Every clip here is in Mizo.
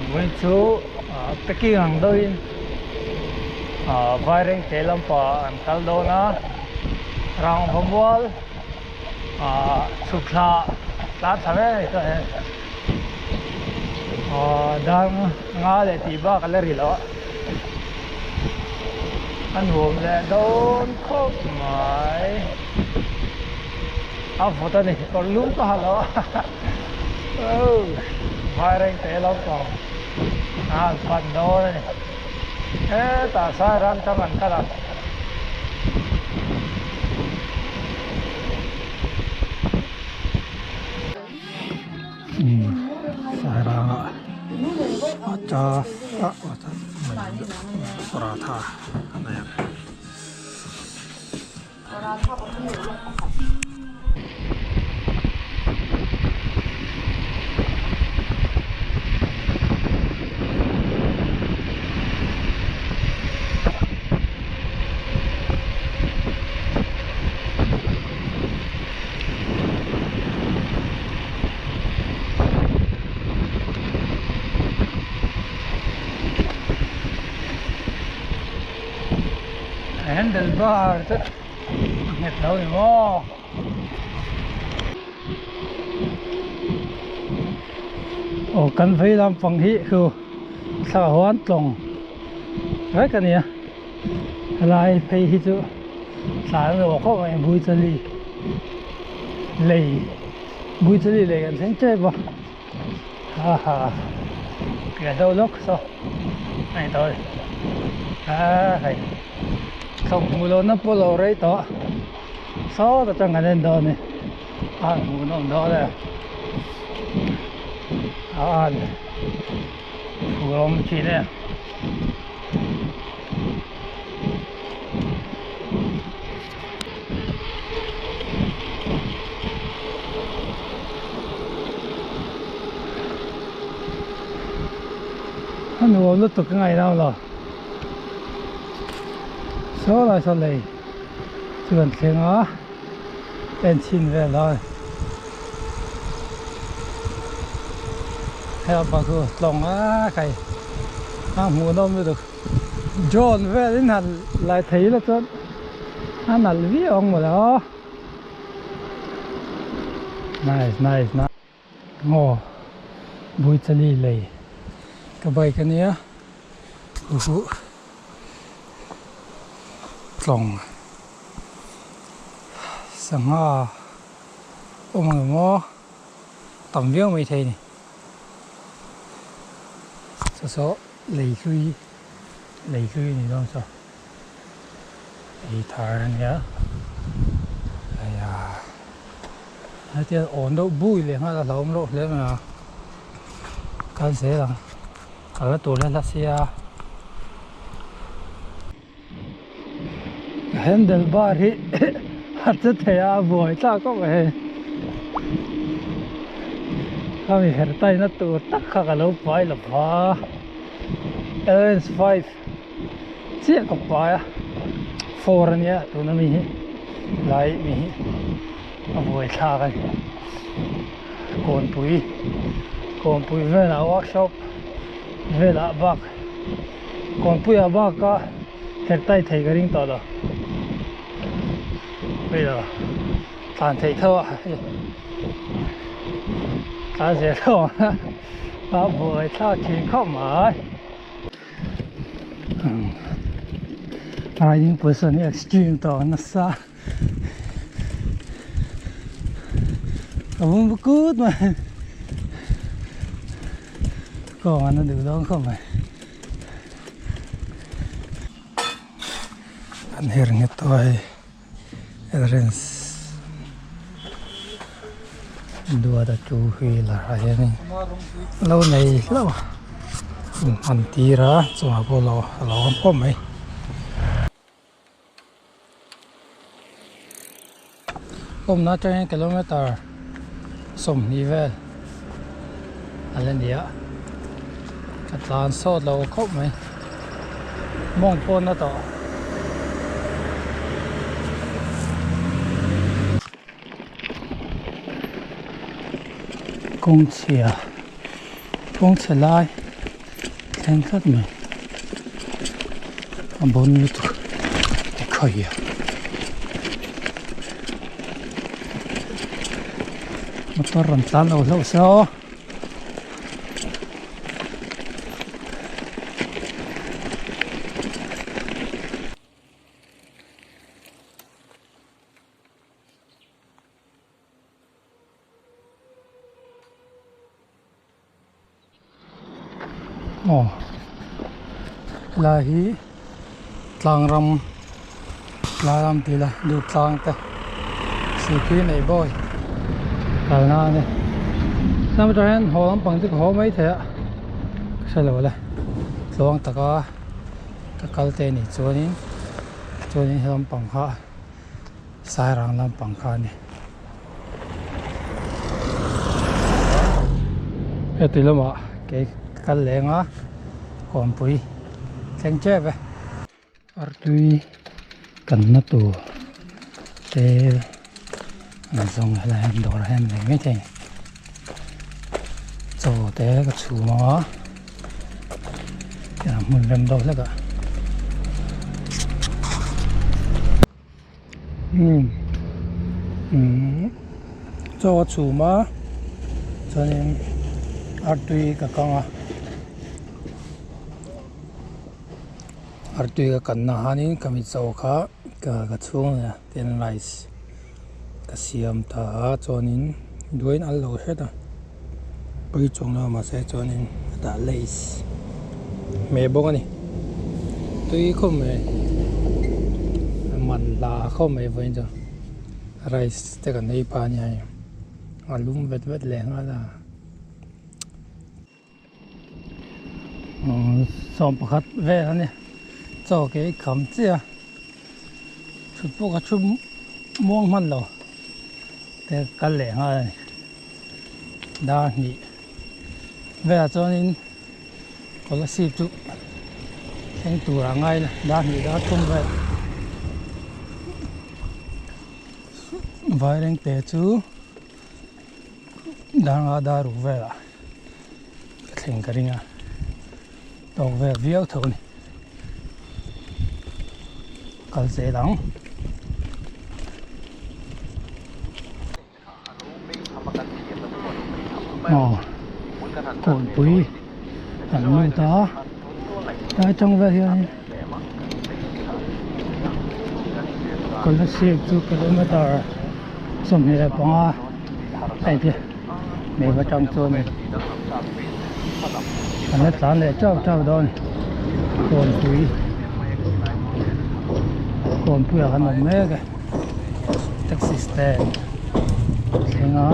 Vawiin chu packing ang deuhin Vairengte lampah an kal dawn a, Rangva mual chhuk thla tlan thla mek a ni tawh e. Dar nga leh tih bak a la ri lo a, a nuam leh dawn khawp mai. A vawt a ni, kawr lum ka ha lo a. Vairengte lampang a han pan dawn a ni. Hetah Sairam tang an kal a. Sairanga acha paratha a nei a. Handle bar te a nghet lo ni maw aw kan vei lampang hi khu thla huan tlawng vek a nia helai phei hi chu thla an lo khawp mai Buichali lei Buichali lei kan thleng tep a ha ha piah deuh lawk saw a ni tawh a hei thawmhmuh lohna pawh lo rei tawh sawt atang kan en dawn a ni a hmuhnawm dawn e a an phur awm thin e. A nuam lutuk ka ngaih nau lo saw lai saw lei chu kan thleng a en chhin vel a hei a bak chu tlawng a khai a hmuhnawm lutuk. Drone vel in han lai thei ila chuan a nalh viau ang mawle aw nice nice nice aw Buichali lei ka bike ania huhh tlawng sangha awm ang emaw tam viau maithei a ni saw saw. Lei hlui lei hlui a ni dawn saw ei thar a nia hei a hetia awn deuh bui leh nghal a hlauhawm loh hle mai a kal zel ang kal na tur hian hla sia handle bar hi a che thei a a buai tlak khawp mai hei khami her taina tur tak kha ka lo pai lo va LS5 chiah ka pai a four ania tuna mi hi lai mi hi a buai thlak a ni kawnpui kawnpui velah workshop velah bak Kawnpuiah bak a her tai thei ka ring tawh lo hei lo tlan theih tho a hei tlan zel tho ang a buai thlak thin khawp mai riding position hi extreme tawh nasa ka bung kut mai kawng an la duh dawn khawp mai an her nghet tawh a hei entrance duat a two wheeler ah hianin lo nei hlauh a an tir a chungah pawh a lo awm khawp mai. Awmna atangin kilometer 20 vel a la ni a ka tlan sawt lo khawp mai mawng pawn a tawh. Kawng chhia kawng chhe lai. thleng tlat mai a bawn lutuk ekhai a motor rawn tlan lo hlauh se aw. Aw helai hi tlang ram lai ram tih ila duh tlang te sihpui nei bawi kalna a ni tlem atang hian haw lampang chu ka haw mai thei a ka hre lo le tluang taka ka kal te anih chuanin chuanin he lampang kha Sairang lampang kha a ni. Heti lamah kei kal leng a kawnpui thleng tep e. Artui kanna tur te an zawng helai hian dawrah hian nei maithei a ni. Chaw te ka chhum ang a hmun rem deuh hlek ah. Chaw a chhum a chuanin artui ka kang a artui ka kanna hianin ka mi chaw kha ka chhung leh a tin rice ka siam ta a chuanin duain a lo hret a pui chuang lo mahse chuanin hetah lace hmeh bawk a ni tui khawp mai man hla khawp mai vawiin chu rice te kan ei pah a nia hei a lum vet vet leh nghal a. Sawmpakhat vel a ni chaw ke i kham chiah a thut pawh ka thu muang hman lo te kal leh nghal a ni dar hnih velah chuanin kolasib chu thleng tur a ngai la dar hnih dar thum vel vairengte chu dar nga dar ruk velah. Ka thleng ka ring a tawk vel viau tho a ni kal zel ang. Aw kawnpui an lut a tlai atang vel hian kolasib chu kilometer 25 a inti. Hmel atang chuan an la tlan leh chauh chauh dawn kawnpui kawnpui ah khan awm mek e taxi stand thleng a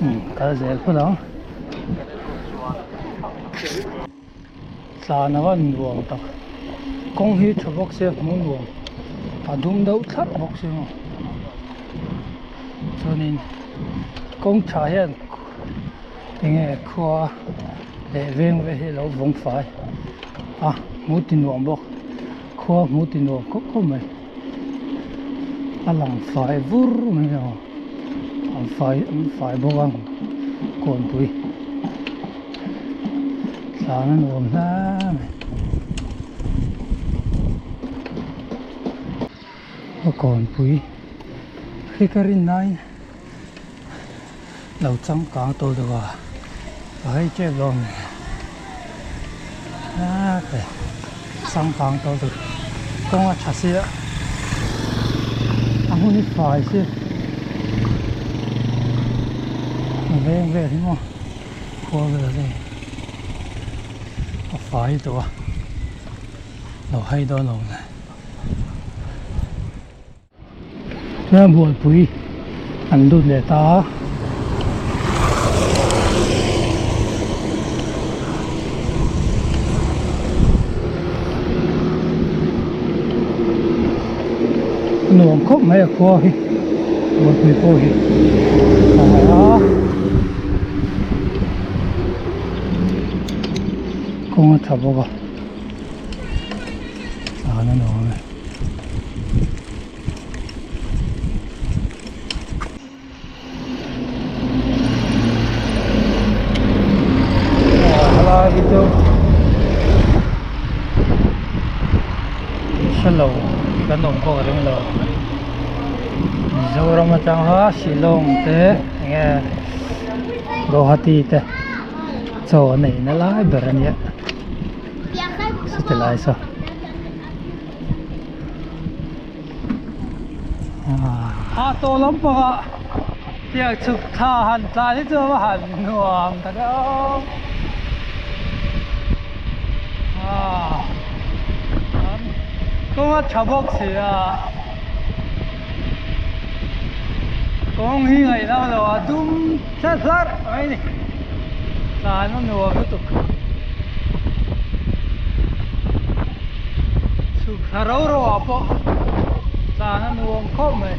umm kal zel phawt ang. Tlan ava nuam tak kawng hi tha bawk se hmuh nuam a dum deuh thlap bawk se maw chuanin kawng tha hian enge khua leh veng vel hi a lo vawng fai a hmuh ti nuam bawk khua hmuh ti nuam khawp khawp mai a lang fai vur mai a an fai an fai bawk a kawnpui. Tlan a nuam hle mai. A kawnpui hi ka rin laiin lo changkang tawh deuh a, a hei tep lo ang a changkang tawh deuh kawng a tha sia a hmun hi fai sia a veng vel hi maw. Khua vel te a fai tawh a lo hai dawn lo le chuan bualpui an lut leh ta a. Nuam khawp mai a khua hi bualpui pawh hi a ngai a. Kawng a tha bawk a tlan a nuam e. hrelo kan awm pawh ka ring lo Mizoram atanga Shillong te enge Guwahati te chaw an ei na lai ber a nia saw ti lai saw. A tawh lampangah tiang chhuk thla han tlan hi chu a han nuam ta deuh a kawng a tha bawk si a kawng hi ngaihna lo a dum hlarh hlarh mai a ni tlan a nuam lutuk. Chhuk thla ro ro ah pawh tlan a nuam khawp mai.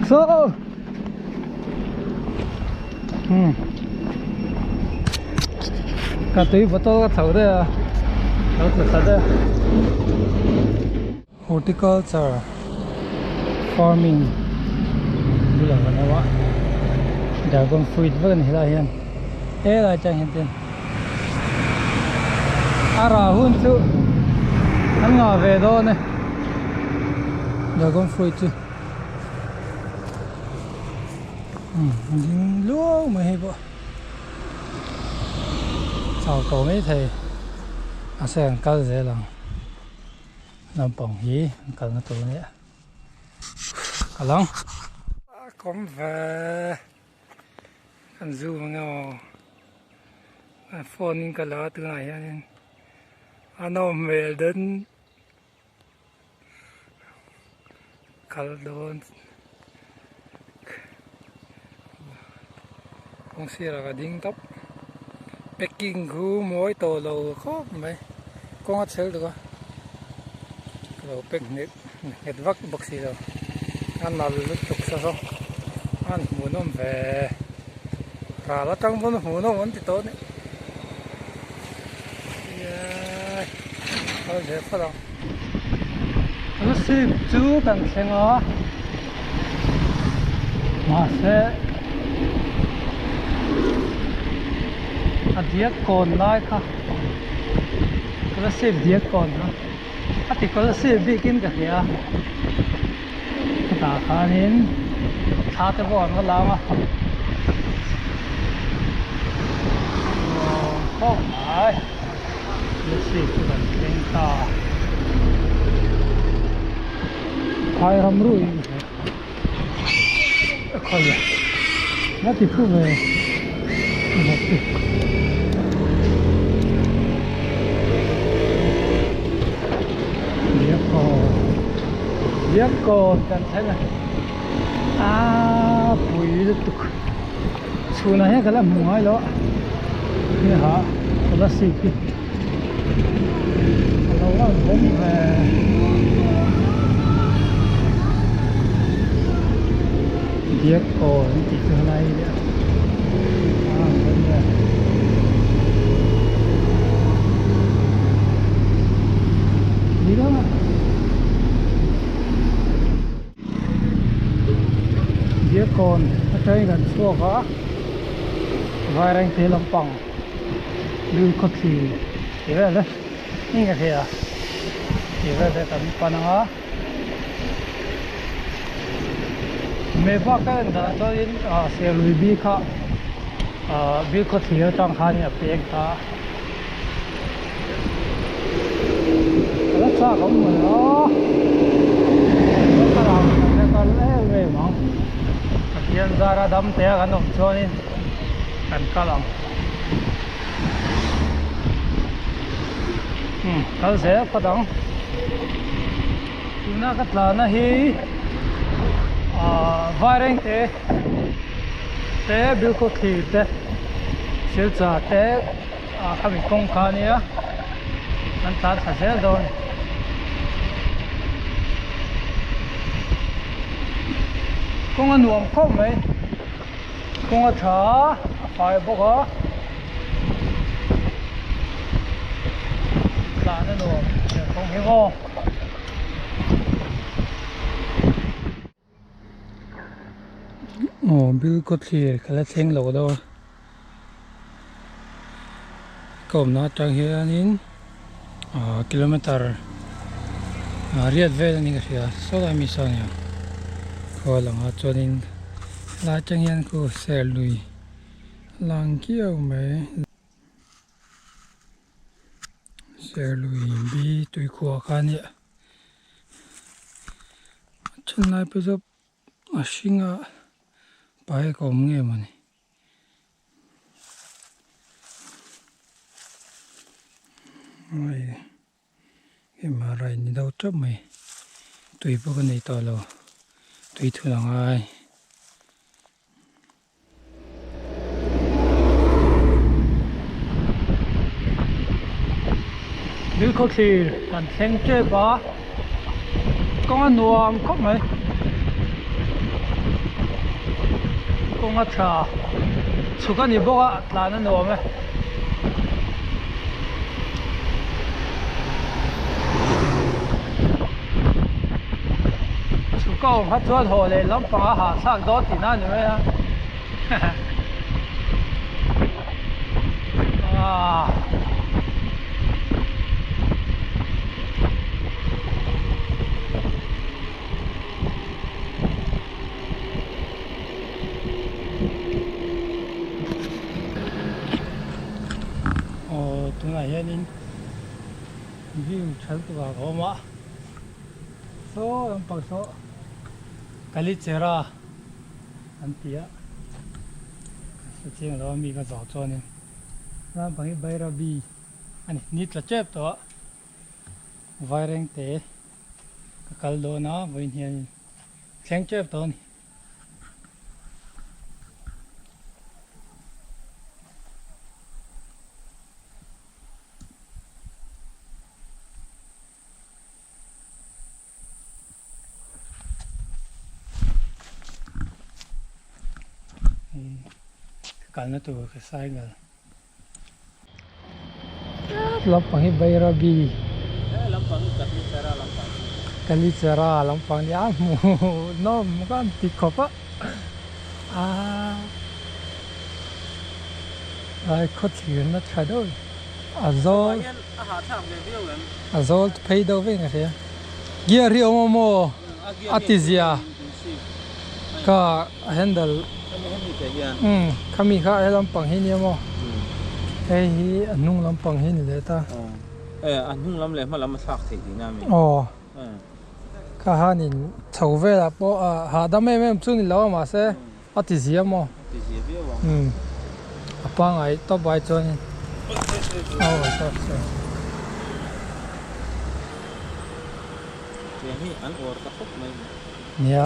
So. Ka tui bottle ka chho daih a, lo tla thla daih a. Horticulture farming bulah kan awm a dragon fruit vek a ni helaiah hian helai atang hian ten a rah hun chu an ngah ve dawn e dragon fruit chu umm a ding luau mai hei pawh chau tawh maithei mahse an kal zel ang. Naupang hi an kalna tur a nia ka lang a kawm ve kan zoom ang emaw kan phone in ka la a tunah hianin a nawm hmel dawn kal dawn kawng sirah ka ding tawp packing khu mawi tawh lo khawp mai kawng a chhel tuk a ka lo pack nghet nghet vak bawk si lo a nal lutuk sa saw a han hmuhnawm ve ral atang pawn hmuhnawm an ti tawh a ni eeii kal ve phawt ang lusip chu kan thleng a mahse a diak kawn lai kha lusip diak kawn kha a ti kawl sir bikin ka hria chutah khanin thla te pawh an va lam a aw khawp mai lusip chu kan thleng ta phai ram ruih in a khawi a la ti phu ve Diakkawn kan thleng a aa pui lutuk chhunah hian ka la hmu ngai lo a hei ha kolasib hi a lo lan awm ve. Diakkawn tih chu helai hi a ang dawn nge ni dang a Diakkawn atangin kan chhuak a Vairengte lampang lui khawthli tih vel e eng ka hria tih vel te kan pan ang a. Me bak ka en dan chuanin ah serlui bi kha ah bil khawthlir atang khanin a peng ta a a la chak awm mai a thlalak kan la kal em em ang Pathian zara dam te a kan awm chuanin kan kal ang umm kal zel phawt ang tuna ka tlana hi ahh vairengte te bilkhawthlir te Silchar te ah khami kawng kha ania an tlan thla zel dawn a ni. Kawng a nuam khawp mai kawng a tha a fai bawk a tlan a nuam kawng hi maw. Aw bil kawtthlir ka la thleng lo deuh a ka awmna atang hianin ah kilometer ah riat vel a ni ka hria sawlai mi saw a nia khaw langah chuanin helai atang hian khu serlui a lang kiau mai. Serlui bi tuikhuah kha a nia. A then lai pawh chu a hring a bike a awm nge mawni. Hei hema rai ni deuh teuh mai tui pawh ka nei tawh lo tui thun a ngai. Bilkhawthlir kan thleng tep a kawng a nuam khawp mai kawng a tha chhuk a ni bawk a tlan a nuam e. Chhuk a awm kha chuan haw leh lampang a hahthlak dawn tih na a ni mai a ah aw tunah hianin view tha lutuk ah ka awm a saw lampang saw Kalichera an ti a ka hre chiang lo a mi ka zawh chuanin lampang hi Bairabi a ni ni tla tep tawh a Vairengte ka kal dawn a vawiin hianin thleng tep tawh a ni. Kalna tur ka cycle lampang hi Bairabi Kalichera lampang nia hmuh nawm ka an ti khawp a aa lai khawthlir na tha deuh a zawl a zawl phei deuh vek in ka hria gear hi a awm a maw a ti zia ka handle umm khami kha he lampang hi nia maw hei hi a hnung lampang hi ni leh ta a hnung lam leh hma lam a thlak thei tihna a mi aw kha hanin chho velah pawh a hahdam em em chu ni lo a mahse A ti zia maw? A ti zia viau ang. Umm. A pangai tawp ai chuanin. Oh, sorry, sorry. Tiang hi an uar ta khawp mai. Nia.